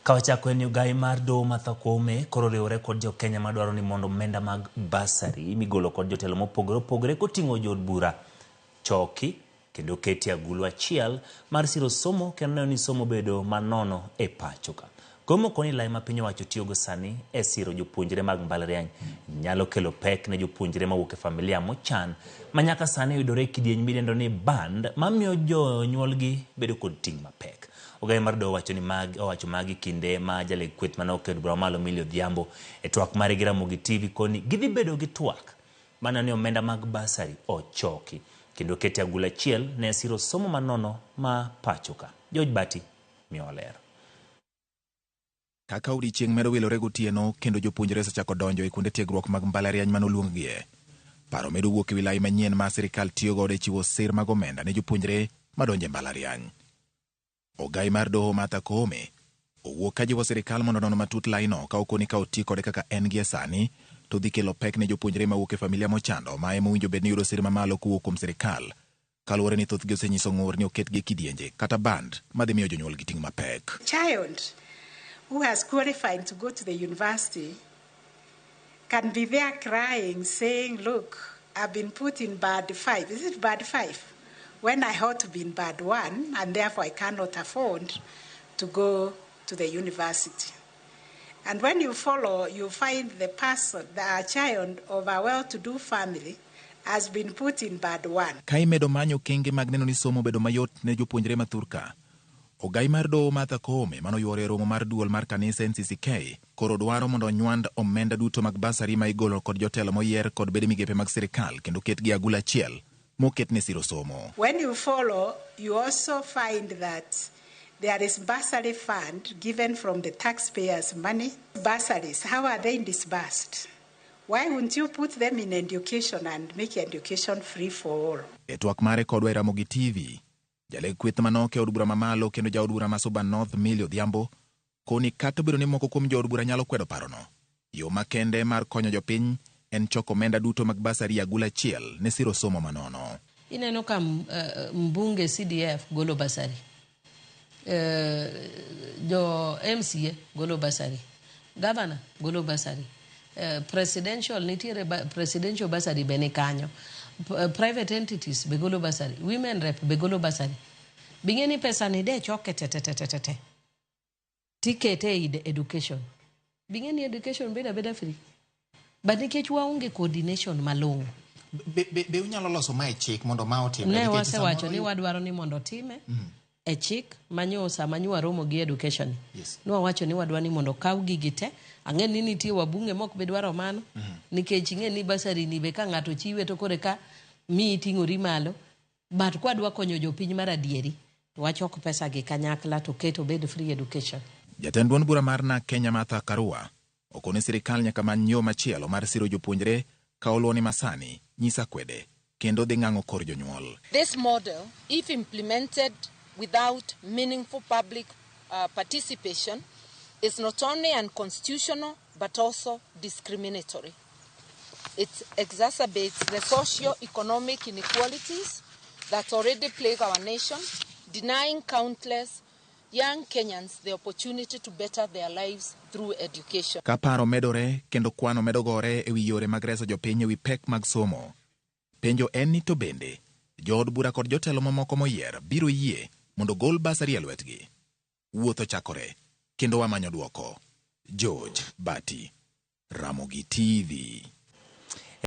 Ka wachako en ni ogai mar doho Martha Koome koro oriwore kod jo Kenya madwaro ni mondo omenda mag bursary migolo kod jotelo mopogore opogore koting'o jood bura choki kendo keti agulu achiel mar siro somo kendo neno ni somo bedo manono e pacho ka. Koome okoni lai ma piny owacho tiyogo sani e siro jopuonjre mag mbalariany nyalo kelo pek ne jopuonjre mawuok e familia mochan ma nyaka sani yudore e kidieny midendo ni band mamiyo jonyuolgi bedo kod ting' mapek. Ogai mar doho owacho ni mag owacho magi kinde ma jaleg kweth mane okedo bura mamalo Millie Odhiambo e twak mare gi Ramogi TV koni gidhi bedo gi twak maneno ni omenda mag bursary ochoki kendo oketi agula achiel ne siro somo manono ma pacho ka. George Bati miyowa ler. Kaka odiechieng' medo wilore gotieno kendo jopuonjre osechako donjo e kuonde tiegruok mag mbalariany mane oluonggie. Paro medo wuok e wi lai manyien ma sirikal tiyo godo e chiwo sir mag omenda ne jopuonjre madonjo e mbalariany. Ogai mar doho Martha Koome owuok ka jiwo sirikal mondo onon matut laino ka okoni ka oti kode kaka en gie sani to dhi kelo pek ne jopuonjre mawuok e familia mochando ma ema owinjo bed ni yudo sir mamalo kowuok kuom sirikal kaluwore ni thothgi osenyiso ng'ur ni oketgi e kidienje kata band madhi miyo jonyuolgi ting' mapek. Child who has qualified to go to the university can be there crying, saying, look, I've been put in band 5. Is it band 5? When I ought to be in band 1, and therefore I cannot afford to go to the university. And when you follow, you find the person, the child of a well-to-do family has been put in band 1. Ka imedo manyo okenge mag neno ni somo obedo mayot ne jopuonjre ma thurka, ogai mar doho Martha Koome manoyuoro e romo mar duol mar kanisa NCCK koro dwaro mondo onywand omenda duto mag basari ma igolo kod jotelo moyier kod bede migepe mag sirikal kendo ketgi e agula achiel moket ne siro somo. When you follow, you also find that there is bursary fund given from the taxpayers' money. Bursaries, how are they disbursed? Why wouldn't you put them in education and make education free for all? E twak mare kodwa e Ramogi TV, jaleg kweth manok e od bura mamalo kendo jaod bura ma Suba North Millie Odhiambo koni kata obedo ni moko kuom jood bura nyalo kwedo parono, yo makende mar konyo jopiny en choko omenda duto mag basari e agula achiel ne siro somo manono. Ineno ka mbunge CDF golo basari, jo MCA golo basari, governor golo basari, presidential nitiere presidential basari be ni kanyo, private entities be golo basari, women rep be golo basari. Bing'e ni pesa ni de choke te te te te te te tikete e education. Bing'e ni education bedo abeda free. But nikech waonge coordination malong'o. Be unyalo loso mae chik mondo ma otimre? Ne wasewacho ni wadwaro ni mondo otime e chik manyo sama nyo waromo gi education. Nwawacho ni wadwa ni mondo okaw gigi te. Ang'e ni nitie wabunge mok be dwaro mano. Nikech ing'e ni basari ni be ka ng'ato chiwe to kore ka miyi ting'ori malo. But kwadwa konyo jopiny mar adieri, to wachok pesa gi kanyakla to ket obed free education. Jatend duond bura mar NARC Kenya Martha Karua okone sirikal nyaka many yo machielo mar siro jopuonjre ka oluwo ni masani nyisa kwede kendo dhi ng'ang'o kor jonyuol. This model, if implemented without meaningful public participation, is not only unconstitutional but also discriminatory. It exacerbates the socio-economic inequalities that already plague our nation, denying countless young Kenyans the opportunity to better their lives through education. Ka paro medore kendo kwano medo gore e wi yore mag reso jopiny e wi pek mag somo. Penjo en ni to bende jood bura kod jotelo mamoko moyier biro yie mondo gol basari e lwetgi. Wuoth ochakore kendo wamanyo dwoko. George Bati, Ramogi TV.